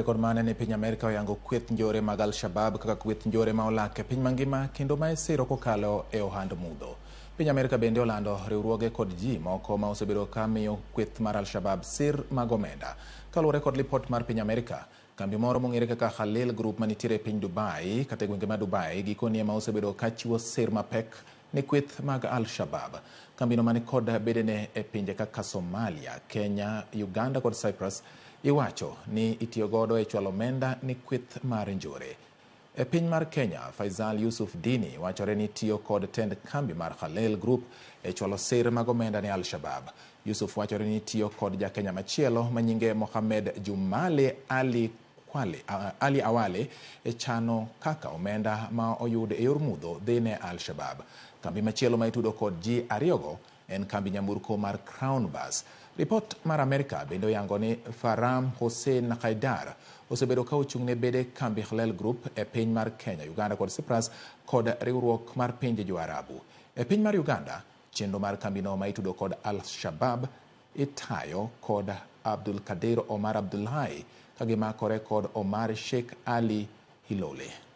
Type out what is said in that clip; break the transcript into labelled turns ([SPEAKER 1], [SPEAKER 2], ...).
[SPEAKER 1] Kod mane ni piny Amerka oyango kweth njore mag Al-Shabab kaka kweth njore ma olak e piny mangima kendo ma isiro kokalo e ohand mudho. Piny Amerka bende olando riwruoge kod ji moko ma osebedo ka miyo kweth mar Al-Shabab sir mag omenda. Kaluwore kod lipot mar piny Amerka, kambi moro mong'ere kaka Khalil Group manitiere e piny Dubai kata e gwenge ma Dubai gikoni ema osebedo ka chiwo sir mapek ne kweth mag Al-Shabab. Kambino mani kod bedene e pinje kaka Somalia, Kenya, Uganda kod Cyprus iwacho ni itiyo godo e chwalo omenda ne kweth mar njore. E piny mar Kenya, Faisal Yusuf Dini wachore ni tiyo kod tend kambi mar Khalil Group e chwalo sir mag omenda ne Al-Shabab. Yusuf wachore ni tiyo kod ja Kenya machielo manyinge Mohamed Jumale Ali Kwale, Ali Awale e chano kaka omenda ma oyud e yor mudho dhi ne Al-Shabab. Kambi machielo ma itudo kod ji ariyogo en kambi nyamburko mar Crown Bus. Ripot mar Amerka bende oyango ni Faram Hussein Haidar osebedo ka ochung' ne bede kambi Khalil Group e piny mar Kenya, Uganda kod Cyprus kod riwruok mar pinje jo-Arabu. E piny mar Uganda, chenro mar kambino ma itudo kod Al-Shabab itayo kod Abdul Kadir Omar Abdullahi ka gimakore kod Omar Sheikh Ali Hilole.